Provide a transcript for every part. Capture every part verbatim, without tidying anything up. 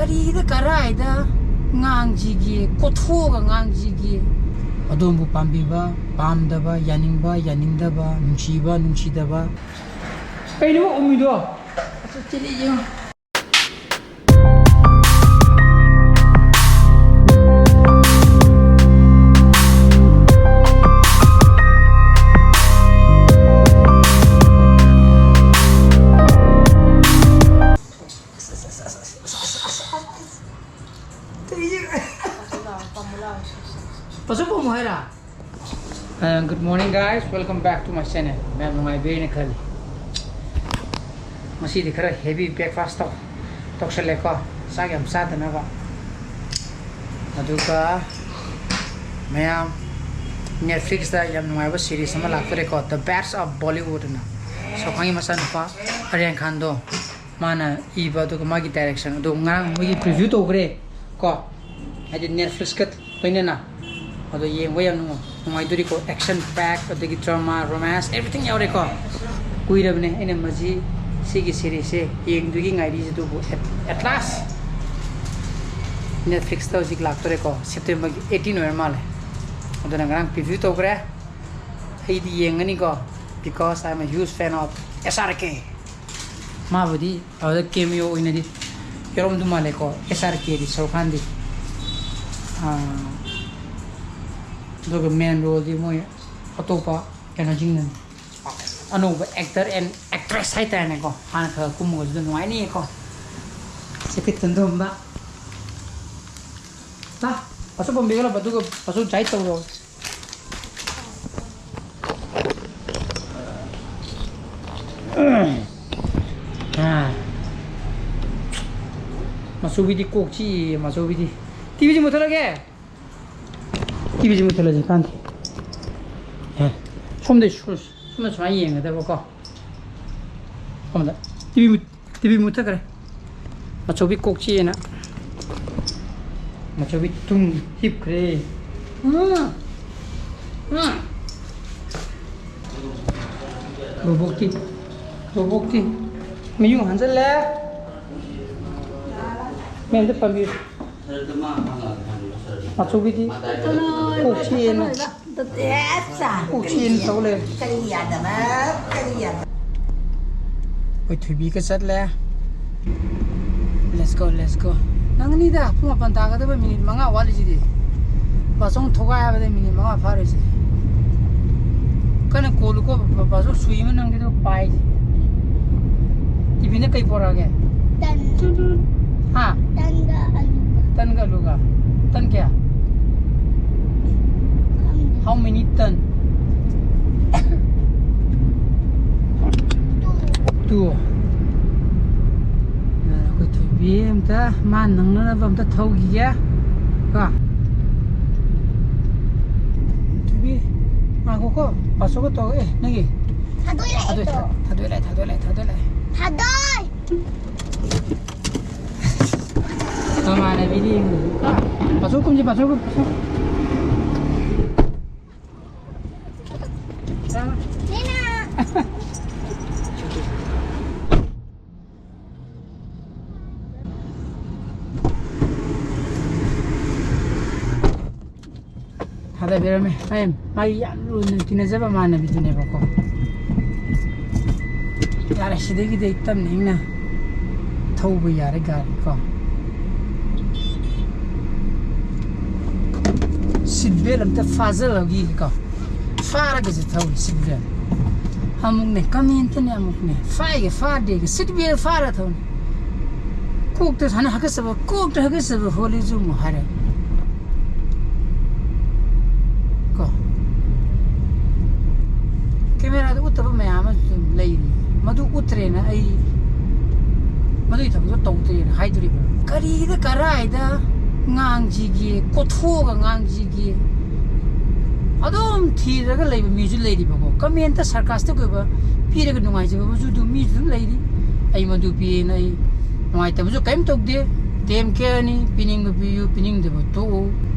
ꯏꯗ ꯀꯔꯥꯏꯗ ꯉꯥꯡꯁꯤꯒꯦ? ꯀꯣꯊꯣꯛꯑꯒ ꯉꯥꯡꯁꯤꯒꯦ? ꯑꯗꯣꯝꯕꯨ ꯄꯥꯝꯕꯤꯕ, ꯄꯥꯝꯗꯕ, ꯌꯥꯅꯤꯡꯕ, ꯌꯥꯅꯤꯡꯗꯕ, ꯅꯨꯡꯁꯤꯕ, ꯅꯨꯡꯁꯤꯗꯕ꯫ ꯀꯩꯅꯣ ꯎꯝꯃꯤꯗꯣ? ꯑꯗꯨ ꯆꯤꯂꯤ ꯌꯦꯡꯉꯣ꯫ ꯄꯁꯨ ꯄꯣꯝꯃꯨ ꯍꯥꯏꯔ? Uh, good morning, guys, welcome back to my channel. ꯃꯌꯥꯝ ꯅꯨꯡꯉꯥꯏꯕꯤꯔꯤꯅ ꯈꯜꯂꯤ꯫ ꯉꯁꯤꯗꯤ ꯈꯔ heavy breakfast ꯇꯧ ꯇꯧꯁꯜꯂꯦꯀꯣ, ꯆꯥꯛ ꯌꯥꯝ ꯆꯥꯗꯅꯕ꯫ ꯑꯗꯨꯒ ꯃꯌꯥꯝ, Netflix ꯇ ꯌꯥꯝ ꯅꯨꯡꯉꯥꯏꯕ series ꯑꯃ ꯂꯥꯛꯇꯣꯔꯦꯀꯣ, The Best of Bollywood ꯑꯅ꯫ ꯁꯣꯈꯥꯡꯒꯤ ꯃꯆꯥꯅꯨꯄꯥ ꯑꯔꯌꯥꯟ ꯈꯥꯟꯗꯣ, ꯃꯥꯅ ꯏꯕ, ꯑꯗꯨꯒ ꯃꯥꯒꯤ direction, ꯑꯗꯨꯒ ꯉꯔꯥꯡ ꯃꯣꯏꯒꯤ preview ꯇꯧꯈ꯭ꯔꯦ ꯀꯣ, ꯍꯥꯏꯗꯤ Netflix ꯀ ꯂꯣꯏꯅꯅ꯫ ꯑꯗꯣ ꯌꯦꯡꯕ ꯌꯥꯝ ꯅꯨꯡꯉꯥꯏ-, ꯅꯨꯡꯉꯥꯏꯗꯣꯔꯤꯀꯣ꯫ Action pack, ꯑꯗꯒꯤ drama, romance, everything ꯌꯥꯎꯔꯦꯀꯣ꯫ ꯀꯨꯏꯔꯕꯅꯦ ꯑꯩꯅ ꯃꯁꯤ, ꯁꯤꯒꯤ series ꯁꯦ ꯌꯦꯡꯗꯣꯏꯒꯤ ꯉꯥꯏꯔꯤꯁꯦ, ꯑꯗꯨꯕꯨ at, at last Netflix ꯇ ꯍꯧꯖꯤꯛ ꯂꯥꯛꯇꯣꯔꯦꯀꯣ꯫ September ꯒꯤ eighteen ꯑꯣꯏꯔ ꯃꯥꯜꯂꯦ꯫ ꯑꯗꯨꯅ ꯉꯔꯥꯡ preview ꯇꯧꯈ꯭ꯔꯦ꯫ ꯑꯩꯗꯤ ꯌꯦꯡꯒꯅꯤꯀꯣ, because I am a huge fan of S R K꯫ ꯃꯥꯕꯨꯗꯤ ꯑꯗꯨꯗ cameo ꯑꯣꯏꯅꯗꯤ ꯌꯥꯎꯔꯝꯗꯧ ꯃꯥꯜꯂꯦꯀꯣ, S R K ꯗꯤ, ꯁꯔꯨꯛ ꯈꯥꯟꯗꯤ꯫ ꯑꯥ, ꯑꯗꯨꯒ main role ꯗꯤ ꯃꯣꯏ ꯑꯇꯣꯞꯄ ꯀꯩꯅꯣꯁꯤꯡꯅꯅꯤ, ꯑꯅꯧꯕ actor and actress ꯍꯥꯏꯇꯥꯔꯦꯅꯦꯀꯣ, ꯍꯥꯟꯅ ꯈꯔ ꯀꯨꯝꯃꯒꯁꯨ ꯑꯗꯨꯝ ꯅꯨꯡꯉꯥꯏꯅꯤꯌꯦꯀꯣ꯫ ꯁꯦꯀꯦꯠ ꯇꯟꯗꯣꯝꯕ꯫ ꯂꯥ, ꯑꯁꯨꯛ ꯄꯥꯝꯕꯤꯒ ꯂꯥꯛꯄ, ꯑꯗꯨꯒ ꯑꯁꯨꯛ ꯖꯥꯏꯠ ꯇꯧꯔꯣ꯫ ꯑꯥ꯫ ꯃꯆꯧꯕꯤꯗꯤ ꯀꯣꯛ ꯆꯤꯛꯏꯌꯦ, ꯃꯆꯧꯕꯤꯗꯤ꯫ ꯇꯤꯚꯤꯁꯤ ꯃꯨꯠꯊꯠꯂꯒꯦ꯫ ꯇꯤꯚꯤꯁꯤ ꯃꯨꯠꯊꯠꯂꯁꯤ ꯀꯥꯟꯗꯦ꯫ ꯑꯦ, ꯁꯣꯝꯗ ꯁꯨ-, ꯁꯣꯝꯗ ꯁꯨꯃꯥꯏꯅ ꯌꯦꯡꯒꯗꯕꯀꯣ꯫ ꯁꯣꯝꯗ ꯇꯤꯚꯤ ꯃꯨꯠ-, ꯇꯤꯚꯤ ꯃꯨꯠꯊꯠꯈ꯭ꯔꯦ꯫ ꯃꯆꯧꯕꯤ ꯀꯣꯛ ꯆꯤꯛꯑꯦꯅ꯫ ꯃꯆꯧꯕꯤ ꯇꯨꯝ ꯍꯤꯞꯈ꯭ꯔꯦ꯫ ꯎꯝ꯫ ꯎꯝ꯫ ꯕꯣꯕꯣꯛꯇꯤ, ꯕꯣꯕꯣꯛꯇꯤ ꯃꯌꯨꯡ ꯍꯟꯖꯜꯂꯦ꯫ ꯃꯦꯝꯗ ꯄꯥꯝꯕꯤꯌꯨ꯫ ꯑꯆꯧꯕꯤꯗꯤ ꯀꯣꯛ ꯆꯦꯟꯅ, ꯀꯣꯛ ꯆꯦꯟꯅ ꯇꯧ ꯂꯩꯔꯦ꯫ ꯀꯔꯤ ꯌꯥꯗꯕ? ꯀꯔꯤ ꯌꯥꯗꯕ? ꯑꯩꯈꯣꯏ ꯊꯣꯏꯕꯤꯒ ꯆꯠꯂꯦ꯫ Let's go, let's go. ꯅꯪꯅꯤꯗ, ꯄꯨꯡ ꯃꯥꯄꯟ ꯇꯥꯒꯗꯕ ꯃꯤꯅꯤꯠ ꯃꯉꯥ ꯋꯥꯠꯂꯤꯁꯤꯗꯤ꯫ ꯕꯥꯆꯧ ꯊꯧꯒꯥꯏ ꯍꯥꯏꯕꯗ ꯃꯤꯅꯤꯠ ꯃꯉꯥ ꯐꯥꯔꯣꯏꯁꯦ꯫ ꯀꯟꯅ ꯀꯣꯜꯂꯨꯀꯣ, ꯕꯥꯆꯧ ꯁꯨꯏ ꯑꯃ ꯅꯪꯒꯤꯗꯣ ꯄꯥꯏꯁꯦ꯫ ꯇꯤꯐꯤꯟꯗ ꯀꯩ ꯄꯣꯔꯛꯑꯒꯦ? ꯇꯟ꯫ ꯍꯥ? ꯇꯟꯒ ꯑꯂꯨꯒ꯫ ꯇꯟꯒ ꯑꯂꯨꯒ? ꯇꯟ ꯀꯌꯥ? ꯈꯪꯗꯦ꯫ How many ton? Two꯫ Two꯫ ꯑꯩꯈꯣꯏ ꯊꯣꯏꯕꯤ ꯑꯝꯇ ꯃꯥ ꯅꯪꯅꯅꯕ ꯑꯝꯇ ꯊꯧꯈꯤꯒꯦ꯫ ꯀꯣ? ꯊꯣꯏꯕꯤ, ꯉꯥꯏꯈꯣꯀꯣ꯫ ꯄꯥꯁꯣꯛꯀ ꯇꯧ꯫ ꯑꯦ, ꯅꯪꯒꯤ꯫ ꯊꯥꯗꯣꯏ ꯂꯥꯛꯑꯦ ꯊꯥꯗꯣꯏ, ꯇꯣ꯫ ꯊꯥꯗꯣꯏ ꯂꯥꯛꯑꯦ, ꯊꯥꯗꯣꯏ ꯂꯥꯛꯑꯦ, ꯊꯥꯗꯣꯏ ꯂꯥꯛꯑꯦ꯫ ꯊꯥꯗꯣꯏ! ꯃꯃꯥꯟꯅꯕꯤꯗꯤ ꯌꯦꯡꯉꯨ꯫ ꯄꯥꯁꯣꯛ ꯀꯨꯝꯁꯤ, ꯄꯥꯁꯣꯛ ꯀꯨꯝꯁꯤ, ꯄꯥꯁꯣꯛ꯫ ꯃꯤꯅ꯫ ꯊꯥꯗꯕꯤꯔꯝꯃꯦ꯫ ꯑꯩ ꯃꯥꯒꯤ ꯌꯥꯝ ꯂꯨꯅ ꯇꯤꯟꯅꯖꯕ ꯃꯃꯥꯟꯅꯕꯤꯗꯨꯅꯦꯕꯀꯣ꯫ ꯌꯥꯔꯦ, ꯁꯤꯗꯒꯤꯗꯤ ꯑꯩ ꯇꯞꯅ ꯏꯪꯅ ꯊꯧꯕ ꯌꯥꯔꯦ ꯒꯥꯔꯤ ꯀꯣ꯫ Seat belt ꯑꯝꯇ ꯐꯥꯖꯜꯍꯧꯈꯤꯒꯦꯀꯣ꯫ ꯐꯥꯔꯒꯁꯨ ꯊꯧꯏ seat belt꯫ ꯑꯃꯨꯛꯅꯦ, commentꯇꯅꯦ ꯑꯃꯨꯛꯅꯦ, ꯐꯥꯏꯒ ꯐꯥꯗꯦꯒ seat belt ꯐꯥꯔ ꯊꯧꯅꯤ꯫ ꯀꯣꯛꯇ ꯁꯨꯃꯥꯏꯅ ꯍꯥꯀꯠꯆꯕ, ꯀꯣꯛꯇ ꯍꯥꯀꯠꯆꯕ ꯍꯣꯜꯂꯤꯁꯨ ꯑꯃꯨꯛ ꯍꯥꯏꯔꯦ꯫ ꯀꯣ꯫ Cameraꯗ ꯎꯠꯇꯕ ꯃꯌꯥꯝ ꯑꯃꯁꯨ ꯂꯩꯔꯤ꯫ ꯃꯗꯨ ꯎꯠꯇ꯭ꯔꯦꯅ ꯑꯩ ꯃꯗꯨꯒꯤ ꯊꯕꯛꯇꯣ ꯇꯧꯗ꯭ꯔꯦꯅ ꯍꯥꯏꯗꯣꯔꯤꯕ꯭ꯔꯥ? ꯀꯔꯤꯗ ꯀꯔꯥꯏꯗ ꯉꯥꯡꯁꯤꯒꯦ, ꯀꯣꯠꯊꯣꯛꯑꯒ ꯉꯥꯡꯁꯤꯒꯦ? ꯑꯗꯨꯝ ꯊꯤꯔꯒ ꯂꯩꯕ ꯃꯤꯁꯨ ꯂꯩꯔꯤꯕꯀꯣ꯫ Commentꯇ sarcastic ꯑꯣꯏꯕ ꯄꯤꯔꯒ ꯅꯨꯡꯉꯥꯏꯖꯕ ꯑꯃꯁꯨ ꯑꯗꯨꯝ ꯃꯤꯁꯨ ꯑꯗꯨꯝ ꯂꯩꯔꯤ꯫ ꯑꯩ ꯃꯗꯨ ꯄꯤꯌꯦꯅ ꯑꯩ ꯅꯨꯡꯉꯥꯏꯇꯕꯁꯨ ꯀꯔꯤꯝ ꯇꯧꯗꯦ꯫ Don't careꯅꯤ, ꯄꯤꯅꯤꯡꯕ ꯄꯤꯌꯨ, ꯄꯤꯅꯤꯡꯗꯕ ꯇꯣꯛꯎ꯫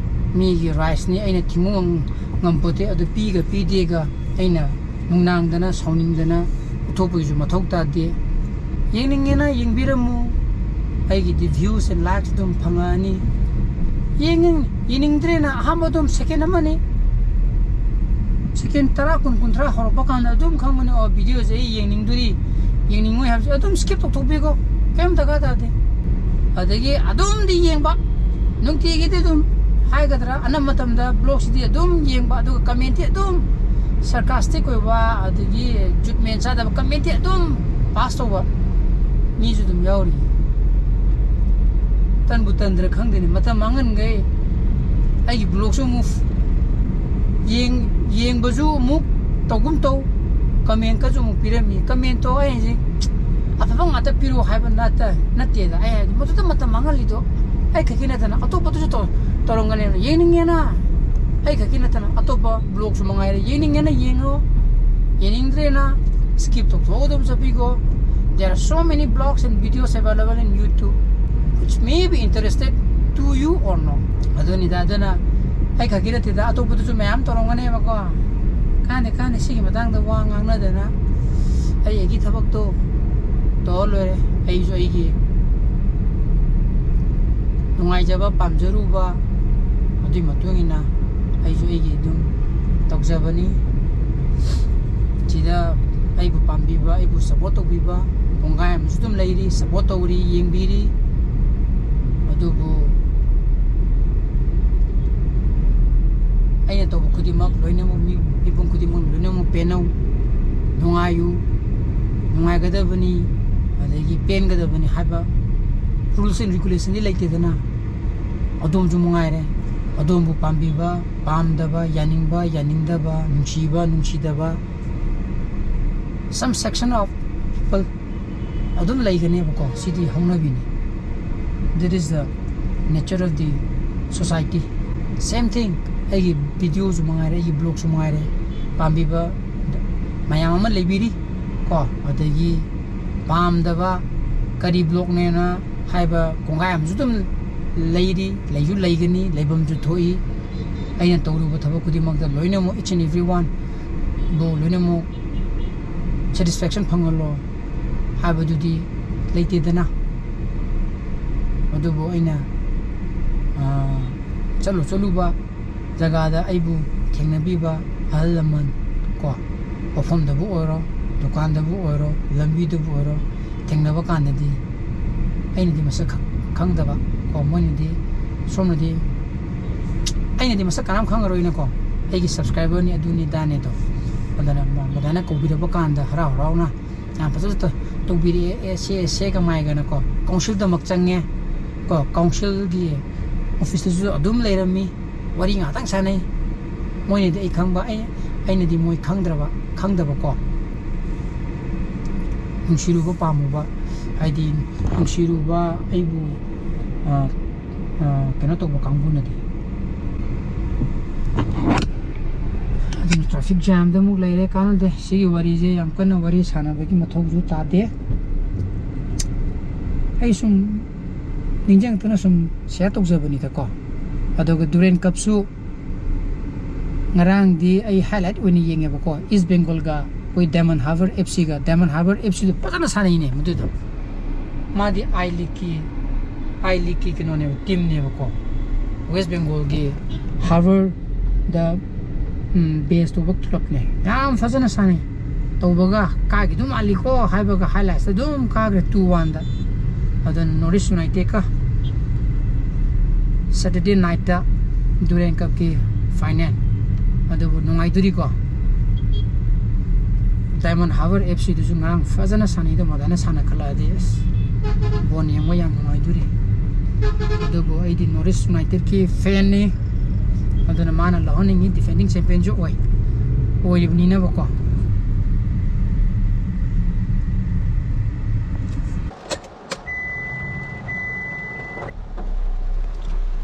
ꯃꯤꯒꯤ rightsꯅꯤ, ꯑꯩꯅ ꯊꯤꯡꯕ ꯉꯝ-, ꯉꯝꯄꯣꯠꯇꯦ꯫ ꯑꯗꯨ ꯄꯤꯒ ꯄꯤꯗꯦꯒ ꯑꯩꯅ ꯅꯨꯡꯅꯥꯡꯗꯅ, ꯁꯥꯎꯅꯤꯡꯗꯅ ꯎꯠꯊꯣꯛꯄꯒꯤꯁꯨ ꯃꯊꯧ ꯇꯥꯗꯦ꯫ ꯌꯦꯡꯅꯤꯡꯉꯦꯅ ꯌꯦꯡꯕꯤꯔꯝꯃꯨ꯫ ꯑꯩꯒꯤꯗꯤ views and likes ꯑꯗꯨꯝ ꯐꯪꯉꯛꯑꯅꯤ꯫ ꯌꯦꯡꯅꯤꯡ ꯌꯦꯡꯅꯤꯡꯗ꯭ꯔꯦꯅ ꯑꯍꯥꯟꯕ ꯑꯗꯨꯝ second ꯑꯃꯅꯤ, second ꯇꯔꯥ, ꯀꯨꯟ, ꯀꯨꯟꯊ꯭ꯔꯥ ꯍꯧꯔꯛꯄ ꯀꯥꯟꯗ ꯑꯗꯨꯝ ꯈꯪꯕꯅꯤ, ꯑꯣ, videoꯁꯦ ꯑꯩ ꯌꯦꯡꯅꯤꯡꯗꯣꯔꯤ, ꯌꯦꯡꯅꯤꯡꯉꯣꯏ ꯍꯥꯏꯕꯁꯦ ꯑꯗꯨꯝ skip ꯇꯧꯊꯣꯛꯄꯤꯀꯣ, ꯀꯩꯝ ꯗꯔꯀꯥꯔ ꯇꯥꯗꯦ꯫ ꯑꯗꯒꯤ ꯑꯗꯨꯝꯗꯤ ꯌꯦꯡꯕ, ꯅꯨꯡꯇꯤꯒꯤꯗꯤ ꯑꯗꯨꯝ ꯍꯥꯏꯒꯗ꯭ꯔꯥ, ꯑꯅꯝꯕ ꯃꯇꯝꯗ vlogꯁꯤꯗꯤ ꯑꯗꯨꯝ ꯌꯦꯡꯕ, ꯑꯗꯨꯒ commentꯇꯤ ꯑꯗꯨꯝ sarcastic ꯑꯣꯏꯕ, ꯑꯗꯒꯤ ꯖꯨꯠ ꯃꯦꯟ ꯆꯥꯗꯕ commentꯇꯤ ꯑꯗꯨꯝ pass ꯇꯧꯕ ꯃꯤꯁꯨ ꯑꯗꯨꯝ ꯌꯥꯎꯔꯤ꯫ ꯇꯟꯕꯨ ꯇꯟꯗ꯭ꯔꯥ ꯈꯪꯗꯦꯅꯦ, ꯃꯇꯝ ꯃꯥꯡꯍꯟꯈꯩ꯫ ꯑꯩꯒꯤ vlogꯁꯨ ꯑꯃꯨꯛ ꯌꯦꯡ ꯌꯦꯡꯕꯁꯨ ꯑꯃꯨꯛ ꯇꯧꯒꯨꯝ ꯇꯧ, commentꯀꯁꯨ ꯑꯃꯨꯛ ꯄꯤꯔꯝꯃꯤ꯫ Commentꯇꯣ ꯑꯩ ꯍꯧꯖꯤꯛ ꯑꯐꯕ ꯉꯥꯛꯇ ꯄꯤꯔꯛꯑꯣ ꯍꯥꯏꯕ ꯅꯠꯇ ꯅꯠꯇꯦꯗ꯫ ꯑꯩ ꯍꯥꯏꯗꯤ ꯃꯗꯨꯗ ꯃꯇꯝ ꯃꯥꯡꯍꯜꯂꯤꯗꯣ ꯑꯩ ꯈꯛꯀꯤ ꯅꯠꯇꯅ ꯑꯇꯣꯞꯄꯗꯁꯨ ꯇꯧ ꯇꯧꯔꯝꯒꯅꯦꯕ꯫ ꯌꯦꯡꯅꯤꯡꯉꯦꯅ ꯑꯩ ꯈꯛꯀꯤ ꯅꯠꯇꯅ ꯑꯇꯣꯞꯄ vlogꯁꯨ ꯃꯉꯥꯏꯔꯦ, ꯌꯦꯡꯅꯤꯡꯉꯦꯅ ꯌꯦꯡꯉꯣ, ꯌꯦꯡꯅꯤꯡꯗ꯭ꯔꯦꯅ skip ꯇꯧꯊꯣꯛꯑꯒ ꯑꯗꯨꯝ ꯆꯠꯄꯤꯈꯣ꯫ There are so many vlogs and videos available in YouTube which may be interested to you or not. ꯑꯗꯨꯅꯤꯗ, ꯑꯗꯨꯅ ꯑꯩ ꯈꯛꯀꯤ ꯅꯠꯇꯦꯗ, ꯑꯇꯣꯞꯄꯗꯁꯨ ꯃꯌꯥꯝ ꯇꯧꯔꯝꯒꯅꯦꯕꯀꯣ꯫ ꯀꯥꯟꯗꯦ ꯀꯥꯟꯗꯦ, ꯁꯤꯒꯤ ꯃꯇꯥꯡꯗ ꯋꯥ ꯉꯥꯡꯅꯗꯅ ꯑꯩ ꯑꯩꯒꯤ ꯊꯕꯛꯇꯣ ꯇꯧꯔ ꯂꯣꯏꯔꯦ꯫ ꯑꯩꯁꯨ ꯑꯩꯒꯤ ꯅꯨꯡꯉꯥꯏꯖꯕ, ꯄꯥꯝꯖꯔꯨꯕ, ꯑꯗꯨꯒꯤ ꯃꯇꯨꯡ ꯏꯟꯅ ꯑꯩꯁꯨ ꯑꯩꯒꯤ ꯑꯗꯨꯝ ꯇꯧꯖꯕꯅꯤ꯫ ꯁꯤꯗ ꯑꯩꯕꯨ ꯄꯥꯝꯕꯤꯕ, ꯑꯩꯕꯨ support ꯇꯧꯕꯤꯕ ꯀꯣꯡꯒꯥꯏ ꯑꯃꯁꯨ ꯑꯗꯨꯝ ꯂꯩꯔꯤ, support ꯇꯧꯔꯤ, ꯌꯦꯡꯕꯤꯔꯤ꯫ ꯑꯗꯨꯕꯨ ꯑꯩꯅ ꯇꯧꯕ ꯈꯨꯗꯤꯡꯃꯛ ꯂꯣꯏꯅꯃꯛ ꯃꯤ, ꯃꯤꯄꯨꯝ ꯈꯨꯗꯤꯡꯃꯛ ꯂꯣꯏꯅꯃꯛ ꯄꯦꯟꯅꯧ, ꯅꯨꯡꯉꯥꯏꯌꯨ, ꯅꯨꯡꯉꯥꯏꯒꯗꯕꯅꯤ, ꯑꯗꯒꯤ ꯄꯦꯟꯒꯗꯕꯅꯤ ꯍꯥꯏꯕ rules and regulationꯗꯤ ꯂꯩꯇꯦꯗꯅ꯫ ꯑꯗꯣꯝꯁꯨ ꯃꯉꯥꯏꯔꯦ, ꯑꯗꯣꯝꯕꯨ ꯄꯥꯝꯕꯤꯕ, ꯄꯥꯝꯗꯕ, ꯌꯥꯅꯤꯡꯕ, ꯌꯥꯅꯤꯡꯗꯕ, ꯅꯨꯡꯁꯤꯕ, ꯅꯨꯡꯁꯤꯗꯕ, some section of people ꯑꯗꯨꯝ ꯂꯩꯒꯅꯦꯕꯀꯣ꯫ ꯁꯤꯗꯤ ꯍꯧꯅꯕꯤꯅꯤ꯫ That is the nature of the society. Same thing, ꯑꯩꯒꯤ videoꯁꯨ ꯃꯉꯥꯏꯔꯦ, ꯑꯩꯒꯤ vlogꯁꯨ ꯃꯉꯥꯏꯔꯦ, ꯄꯥꯝꯕꯤꯕ ꯃꯌꯥꯝ ꯑꯃ ꯂꯩꯕꯤꯔꯤ ꯀꯣ꯫ ꯑꯗꯒꯤ ꯄꯥꯝꯗꯕ, ꯀꯔꯤ vlogꯅꯦꯅ ꯍꯥꯏꯕ ꯀꯣꯡꯒꯥꯏ ꯑꯃꯁꯨ ꯑꯗꯨꯝ ꯂꯩꯔꯤ, ꯂꯩꯁꯨ ꯂꯩꯒꯅꯤ, ꯂꯩꯐꯝꯁꯨ ꯊꯣꯛꯏ꯫ ꯑꯩꯅ ꯇꯧꯔꯨꯕ ꯊꯕꯛ ꯈꯨꯗꯤꯡꯃꯛꯇ ꯂꯣꯏꯅꯃꯛ, each and every oneꯕꯨ ꯂꯣꯏꯅꯃꯛ satisfaction ꯐꯪꯍꯜꯂꯣ ꯍꯥꯏꯕꯗꯨꯗꯤ ꯂꯩꯇꯦꯗꯅ꯫ ꯑꯗꯨꯕꯨ ꯑꯩꯅ, ꯑ, ꯆꯠꯂꯨ ꯆꯠꯂꯨꯕ ꯖꯒꯥꯗ ꯑꯩꯕꯨ ꯊꯦꯡꯅꯕꯤꯕ ꯑꯍꯜ ꯂꯃꯟ ꯀꯣ, ꯄꯣꯠꯐꯝꯗꯕꯨ ꯑꯣꯏꯔꯣ, ꯗꯨꯀꯥꯟꯗꯕꯨ ꯑꯣꯏꯔꯣ, ꯂꯝꯕꯤꯗꯕꯨ ꯑꯣꯏꯔꯣ, ꯊꯦꯡꯅꯕ ꯀꯥꯟꯗꯗꯤ ꯑꯩꯅꯗꯤ ꯃꯁꯛ ꯈ-, ꯈꯪꯗꯕ ꯀꯣ, ꯃꯣꯏꯅꯗꯤ, ꯁꯣꯝꯅꯗꯤ, ꯑꯩꯅꯗꯤ ꯃꯁꯛ ꯀꯅꯥꯝ ꯈꯪꯉꯔꯣꯏꯅꯀꯣ, ꯑꯩꯒꯤ subscriberꯅꯤ, ꯑꯗꯨꯅꯤ, ꯑꯗꯥꯅꯦꯗꯣ꯫ ꯑꯗꯨꯅ ꯃ-, ꯃꯗꯥꯏꯅ ꯀꯧꯕꯤꯔꯛꯄ ꯀꯥꯟꯗ ꯍꯔꯥꯎ ꯍꯔꯥꯎꯅ ꯌꯥꯝ ꯐꯖꯅ ꯇ-, ꯇꯧꯕꯤꯔꯛꯑꯦ, ꯑꯦ, ꯁꯦ, ꯁꯦ ꯀꯃꯥꯏꯒꯅꯀꯣ, councilꯗꯃꯛ ꯆꯪꯉꯦ ꯀꯣ, councilꯒꯤ officeꯇꯁꯨ ꯑꯗꯨꯝ ꯂꯩꯔꯝꯃꯤ, ꯋꯥꯔꯤ ꯉꯥꯛꯇꯪ ꯁꯥꯟꯅꯩ꯫ ꯃꯣꯏꯅꯗꯤ ꯑꯩ ꯈꯪꯕ, ꯑꯩ, ꯑꯩꯅꯗꯤ ꯃꯣꯏ ꯈꯪꯗ꯭ꯔꯕ, ꯈꯪꯗꯕꯀꯣ꯫ ꯅꯨꯡꯁꯤꯔꯨꯕ ꯄꯥꯝꯃꯨꯕ, ꯍꯥꯏꯗꯤ ꯅꯨꯡꯁꯤꯔꯨꯕ ꯑꯩꯕꯨ, ꯑ, ꯑ, ꯀꯩꯅꯣ ꯇꯧꯕ ꯀꯥꯡꯕꯨꯅꯗꯤ꯫ ꯑꯗꯨꯅ traffic jamꯗ ꯑꯃꯨꯛ ꯂꯩꯔꯦ, ꯀꯥꯟꯅꯗꯦ꯫ ꯁꯤꯒꯤ ꯋꯥꯔꯤꯁꯦ ꯌꯥꯝ ꯀꯟꯅ ꯋꯥꯔꯤ ꯁꯥꯟꯅꯕꯒꯤ ꯃꯊꯧꯁꯨ ꯇꯥꯗꯦ꯫ ꯑꯩ ꯁꯨꯝ ꯅꯤꯡꯁꯤꯡꯉꯛꯇꯅ ꯁꯨꯝ share ꯇꯧꯖꯕꯅꯤꯗꯀꯣ꯫ ꯑꯗꯨꯒ Durand Cupꯁꯨ ꯉꯔꯥꯡꯗꯤ ꯑꯩ highlight ꯑꯣꯏꯅ ꯌꯦꯡꯉꯦꯕꯀꯣ, East Bengalꯒ ꯑꯩꯈꯣꯏ Diamond Harbour FCꯒ꯫ Diamond Harbour FCꯗꯣ ꯐꯖꯅ ꯁꯥꯟꯅꯩꯅꯦ ꯃꯗꯨꯗꯣ꯫ ꯃꯥꯗꯤ I Leagueꯀꯤ, I Leagueꯀꯤ ꯀꯩꯅꯣꯅꯦꯕ, teamꯅꯦꯕꯀꯣ꯫ West Bengalꯒꯤ Harbourꯗ, ꯎꯝ, base ꯇꯧꯕ clubꯅꯦ꯫ ꯌꯥꯝ ꯐꯖꯅ ꯁꯥꯟꯅꯩ꯫ ꯇꯧꯕꯒ ꯀꯥꯒꯤꯗꯨ ꯃꯥꯜꯂꯤꯀꯣ ꯍꯥꯏꯕꯒ highlightsꯇ ꯑꯗꯨꯝ ꯀꯥꯈ꯭ꯔꯦ two oneꯗ꯫ ꯑꯗꯨꯅ North East Unitedꯀ Saturday nightꯇ Durand Cupꯀꯤ final꯫ ꯑꯗꯨꯕꯨ ꯅꯨꯡꯉꯥꯏꯗꯣꯔꯤꯀꯣ꯫ Diamond Harbour FCꯗꯨꯁꯨ ꯉꯔꯥꯡ ꯐꯖꯅ ꯁꯥꯟꯅꯩꯗꯣ, ꯃꯗꯥꯏꯅ ꯁꯥꯟꯅꯈꯠꯂꯛꯑꯗꯤ ꯑꯁ, ball ꯌꯦꯡꯕ ꯌꯥꯝ ꯅꯨꯡꯉꯥꯏꯗꯣꯔꯤ꯫ ꯑꯗꯨꯕꯨ ꯑꯩꯗꯤ North East Unitedꯀꯤ fanꯅꯤ, ꯑꯗꯨꯅ ꯃꯥꯅ ꯂꯧꯍꯟꯅꯤꯡꯉꯤ, defending championꯁꯨ ꯑꯣꯏ, ꯑꯣꯏꯔꯤꯕꯅꯤꯅꯕꯀꯣ꯫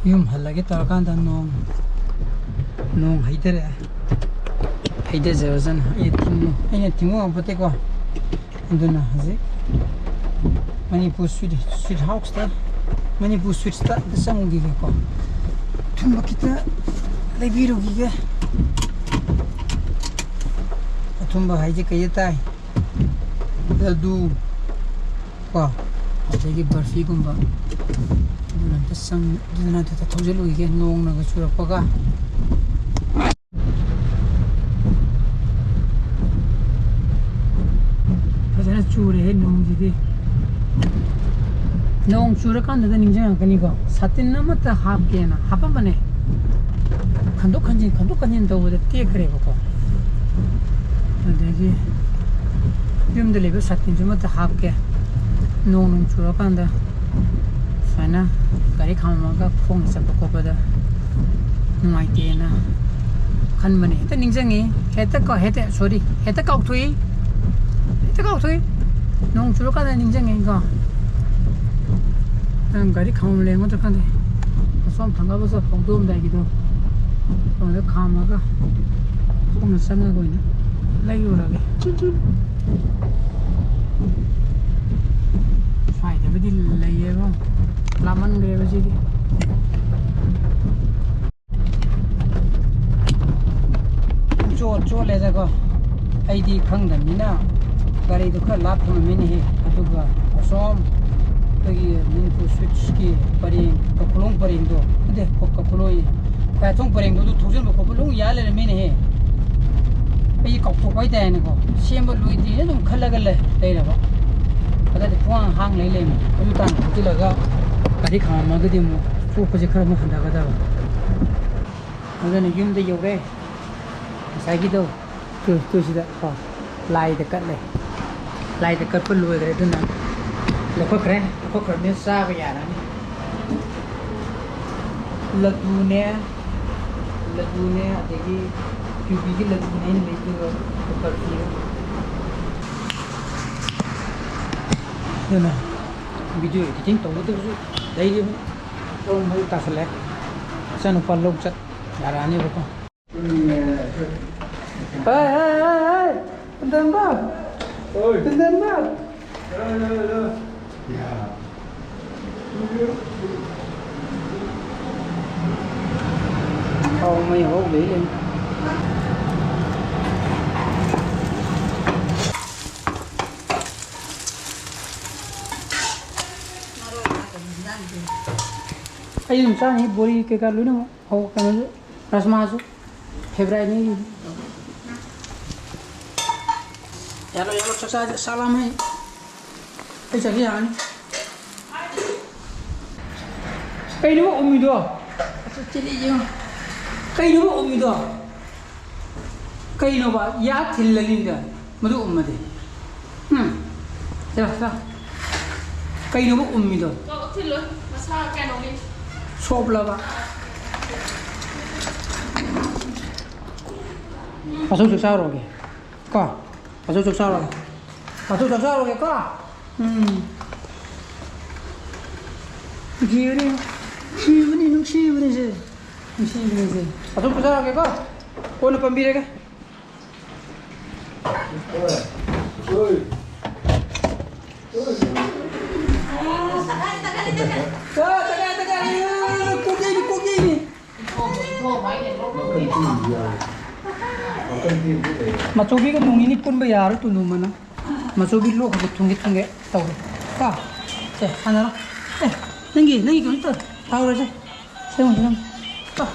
ꯌꯨꯝ ꯍꯜꯂꯒꯦ ꯇꯧꯔꯀꯥꯟꯗ ꯅꯣꯡ, ꯅꯣꯡ ꯍꯩꯊꯔꯛꯑꯦ꯫ ꯍꯩꯊꯖꯔꯁꯅꯨ꯫ ꯑꯩꯅ ꯊꯤꯡꯉꯨ-, ꯑꯩꯅ ꯊꯤꯡꯉꯨ ꯉꯝꯄꯣꯠꯇꯦꯀꯣ꯫ ꯑꯗꯨꯅ ꯍꯧꯖꯤꯛ ꯃꯅꯤꯄꯨꯔ sweet, sweet houseꯇ, ꯃꯅꯤꯄꯨꯔ sweetsꯇ ꯑꯝꯇ ꯆꯪꯉꯨꯈꯤꯒꯦꯀꯣ꯫ ꯑꯊꯨꯝꯕ ꯈꯤꯇ ꯂꯩꯕꯤꯔꯨꯈꯤꯒꯦ꯫ ꯑꯊꯨꯝꯕ ꯍꯥꯏꯁꯦ ꯀꯩꯗ ꯇꯥꯏ? ꯂꯗꯨ ꯀꯣ, ꯑꯗꯒꯤ ꯕꯔꯐꯤꯒꯨꯝꯕ꯫ ꯑꯗꯨꯅ ꯑꯝꯇ ꯆꯪ-, ꯑꯗꯨꯅ ꯑꯗꯨꯗ ꯊꯧꯖꯤꯜꯂꯨꯈꯤꯒꯦ, ꯅꯣꯡꯅꯒ ꯆꯨꯔꯛꯄꯒ꯫ ꯐꯖꯅ ꯆꯨꯔꯦꯍꯦ ꯅꯣꯡꯁꯤꯗꯤ꯫ ꯅꯣꯡ ꯆꯨꯔꯀꯥꯟꯗꯗ ꯅꯤꯡꯁꯤꯡꯉꯛꯀꯅꯤꯀꯣ, ꯁꯥꯇꯤꯟ ꯑꯃꯠꯇ ꯍꯥꯞꯀꯦꯅ ꯍꯥꯄꯝꯕꯅꯦ꯫ ꯈꯟꯗꯣꯛ ꯈꯟꯖꯤꯟ, ꯈꯟꯗꯣꯛ ꯈꯟꯖꯤꯟ ꯇꯧꯕꯗ ꯇꯦꯛꯈ꯭ꯔꯦꯕꯀꯣ꯫ ꯑꯗꯒꯤ ꯌꯨꯝꯗ ꯂꯩꯕ ꯁꯥꯇꯤꯟꯁꯨ ꯑꯃꯠꯇ ꯍꯥꯞꯀꯦ꯫ ꯅꯣꯡ ꯅꯨꯡ ꯆꯨꯔꯀꯥꯟꯗ ꯁꯨꯃꯥꯏꯅ ꯒꯥꯔꯤ ꯈꯥꯝꯃꯒ ꯈꯣꯡꯅ ꯆꯠꯄ ꯈꯣꯠꯄꯗ ꯅꯨꯡꯉꯥꯏꯇꯦꯅ ꯈꯟꯕꯅꯦ꯫ ꯍꯦꯛꯇ ꯅꯤꯡꯁꯤꯡꯉꯤ, ꯍꯦꯛꯇ ꯀꯥꯎ-, ꯍꯦꯛꯇ, sorry, ꯍꯦꯛꯇ ꯀꯥꯎꯊꯣꯛꯏ, ꯍꯦꯛꯇ ꯀꯥꯎꯊꯣꯛꯏ꯫ ꯅꯣꯡ ꯆꯨꯔꯀꯥꯟꯗ ꯅꯤꯡꯁꯤꯡꯉꯤꯀꯣ꯫ ꯅꯪ ꯒꯥꯔꯤ ꯈꯥꯝꯃ ꯂꯩꯔꯝꯒꯗ꯭ꯔꯥ ꯈꯪꯗꯦ꯫ ꯑꯁꯣꯝ ꯊꯪꯒꯥꯕꯖꯥꯔ ꯐꯥꯎꯗꯣꯛꯑꯝꯗꯥꯏꯒꯤꯗꯣ, ꯑꯗꯨꯗ ꯈꯥꯝꯃꯒ ꯈꯣꯡꯅ ꯆꯪꯉꯒ ꯑꯣꯏꯅ ꯂꯩꯔꯨꯔꯒꯦ꯫ ꯁ꯭ꯋꯥꯏꯗꯕꯨꯗꯤ ꯂꯩꯌꯦꯕ, ꯂꯥꯞꯃꯟꯈ꯭ꯔꯦꯕ ꯁꯤꯗꯤ꯫ ꯆꯣꯠ ꯆꯣꯠꯂꯦꯗꯀꯣ꯫ ꯑꯩꯗꯤ ꯈꯪꯗꯕꯅꯤꯅ ꯒꯥꯔꯤꯗꯣ ꯈꯔ ꯂꯥꯞ ꯊꯝꯃꯝꯃꯤꯅꯦꯍꯦ꯫ ꯑꯗꯨꯒ ꯑꯁꯣꯝ ꯑꯩꯈꯣꯏꯒꯤ ꯃꯅꯤꯄꯨꯔ ꯁ꯭ꯋꯤꯠꯁꯀꯤ ꯄꯔꯦꯡ, ꯀꯈꯨꯂꯣꯡ ꯄꯔꯦꯡꯗꯣ, ꯅꯠꯇꯦ, ꯀ-, ꯀꯈꯨꯂꯣꯏ, ꯀꯌꯥꯊꯣꯡ ꯄꯔꯦꯡꯗꯣ, ꯑꯗꯨ ꯊꯧꯖꯤꯟꯕ ꯈꯣꯠꯄ ꯂꯣꯏ ꯌꯥ ꯂꯩꯔꯝꯃꯤꯅꯦꯍꯦ꯫ ꯑꯩ ꯀꯥꯎꯊꯣꯛꯄ ꯍꯥꯏꯇꯥꯔꯦꯅꯦꯀꯣ, ꯁꯦꯝꯕ ꯂꯣꯏꯗ꯭ꯔꯤꯅ ꯑꯗꯨꯝ ꯈꯜꯂꯒ ꯂꯩ-, ꯂꯩꯔꯕ꯫ ꯑꯗꯨꯗꯤ ꯄꯨꯡꯍꯥꯡ ꯍꯥꯡ ꯂꯩ ꯂꯩꯔꯝꯃꯦ꯫ ꯑꯗꯨ ꯇꯥꯟꯅ ꯊꯧꯖꯤꯜꯂꯒ ꯒꯥꯔꯤ ꯈꯥꯝꯃꯝꯃꯒꯗꯤ ꯑꯃꯨꯛ ꯁꯣꯛꯄꯁꯦ ꯈꯔ ꯑꯃꯨꯛ ꯍꯟꯊꯒꯗꯕ꯫ ꯑꯗꯨꯅ ꯌꯨꯝꯗ ꯌꯧꯔꯦ꯫ ꯉꯁꯥꯏꯒꯤꯗꯣ ꯇꯨ, ꯇꯨ ꯁꯤꯗ ꯀꯣ, ꯂꯥꯏꯗ ꯀꯠꯂꯦ꯫ ꯂꯥꯏꯗ ꯀꯠꯄ ꯂꯣꯏꯈ꯭ꯔꯦ, ꯑꯗꯨꯅ ꯂꯧꯈꯠꯈ꯭ꯔꯦ꯫ ꯂꯧꯈꯠꯈ꯭ꯔꯕꯅꯤꯅ ꯆꯥꯕ ꯌꯥꯔꯅꯤ꯫ ꯂꯗꯨꯅꯦ, ꯂꯗꯨꯅꯦ, ꯑꯗꯒꯤ ꯌꯨꯕꯤꯒꯤ ꯂꯗꯨꯅꯦ ꯑꯩꯅ ꯂꯩꯗꯣꯏꯕ, ꯕꯔꯐꯤꯒ꯫ ꯑꯗꯨꯅ video editing ꯇꯧꯒꯗꯕꯁꯨ ꯂꯩꯔꯤꯕ꯫ ꯇꯧꯔꯝꯕꯗ ꯇꯥꯁꯜꯂꯦ꯫ ꯏꯆꯥꯅꯨꯄꯥ ꯂꯧ ꯆꯠ ꯌꯥꯔꯛꯑꯅꯦꯕꯀꯣ꯫ ꯍꯦ, ꯍꯦ, ꯍꯦ, ꯍꯦ! ꯇꯟꯗꯟꯕ! ꯇꯟꯗꯟꯕ! ꯊꯥꯎ ꯃꯩ ꯍꯧ ꯂꯩ ꯂꯩ꯫ ꯑꯩ ꯑꯗꯨꯝ ꯆꯥꯅꯤ, ꯕꯣꯔꯤ ꯀꯩꯀꯥ ꯂꯣꯏꯅꯃꯛ꯫ ꯍꯧ-, ꯀꯩꯅꯣꯁꯨ, ꯔꯁꯃꯥꯁꯨ ꯐꯦꯚꯣꯔꯥꯏꯠꯅꯤ ꯑꯩꯒꯤꯗꯤ꯫ ꯌꯥꯔꯣꯏ, ꯌꯥꯔꯣꯏ, ꯆꯥꯛ ꯆꯥꯁꯦ, ꯆꯥꯛ ꯂꯥꯝꯃꯦ꯫ ꯑꯩ ꯆꯠꯈꯤ ꯌꯥꯔꯅꯤ꯫ ꯀꯩꯅꯣꯕ ꯎꯝꯃꯤꯗꯣ? ꯀꯩꯅꯣꯕ ꯎꯝꯃꯤꯗꯣ? ꯀꯩꯅꯣꯕ? ꯌꯥ ꯊꯤꯜꯂꯅꯤꯗ, ꯃꯗꯨ ꯎꯝꯃꯗꯤ꯫ ꯎꯝ? ꯆꯠꯂꯣ, ꯆꯠꯂꯣ꯫ ꯀꯩꯅꯣꯕ ꯎꯝꯃꯤꯗꯣ? ꯊꯤꯜꯂꯣ, ꯃꯁꯥ ꯀꯩꯅꯣꯒꯤ꯫ ꯁꯣꯞꯂꯕ? ꯑꯁꯨꯛ ꯆꯥꯛ ꯆꯥꯔꯨꯔꯒꯦ꯫ ꯀꯣ? ꯑꯗꯨ ꯆꯥꯛ ꯆꯥꯔꯣ꯫ ꯑꯗꯨ ꯆꯥꯛ ꯆꯥꯔꯣꯒꯦꯀꯣ꯫ ꯎꯝ꯫ ꯅꯨꯡꯁꯤꯕꯅꯤ, ꯅꯨꯡꯁꯤꯕꯅꯤ, ꯅꯨꯡꯁꯤꯕꯅꯤ ꯁꯦ꯫ ꯅꯨꯡꯁꯤꯕꯅꯤ ꯁꯦ꯫ ꯑꯗꯨꯝ ꯆꯥꯛ ꯆꯥꯔꯒꯦꯀꯣ꯫ ꯀꯣꯟꯅ ꯄꯥꯝꯕꯤꯔꯒꯦ꯫ ꯆꯥ, ꯇꯀꯥꯏ, ꯇꯀꯥꯏ꯫ ꯀꯣꯛ ꯌꯩꯅꯤ, ꯀꯣꯛ ꯌꯩꯅꯤ꯫ ꯃꯆꯧꯕꯤꯒ ꯅꯣꯡ ꯅꯤꯅꯤ ꯄꯨꯟꯕ ꯌꯥꯔꯣꯏ, ꯇꯨꯅꯨ ꯃꯅꯥ꯫ ꯃꯆꯧꯕꯤ ꯂꯣꯛ ꯈꯔ ꯊꯨꯡꯒꯦ ꯊꯨꯡꯒꯦ ꯇꯧꯔꯦ꯫ ꯀꯣ? ꯁꯦ, ꯁꯥꯟꯅꯔꯣ꯫ ꯑꯦ, ꯅꯪꯒꯤ, ꯅꯪꯒꯤ ꯀꯩꯅꯣ ꯇꯧ-, ꯇꯧꯔꯁꯦ꯫ ꯁꯦꯝꯃꯣ, ꯁꯦꯝꯃꯣ꯫ ꯆꯥ,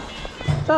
ꯆꯥ꯫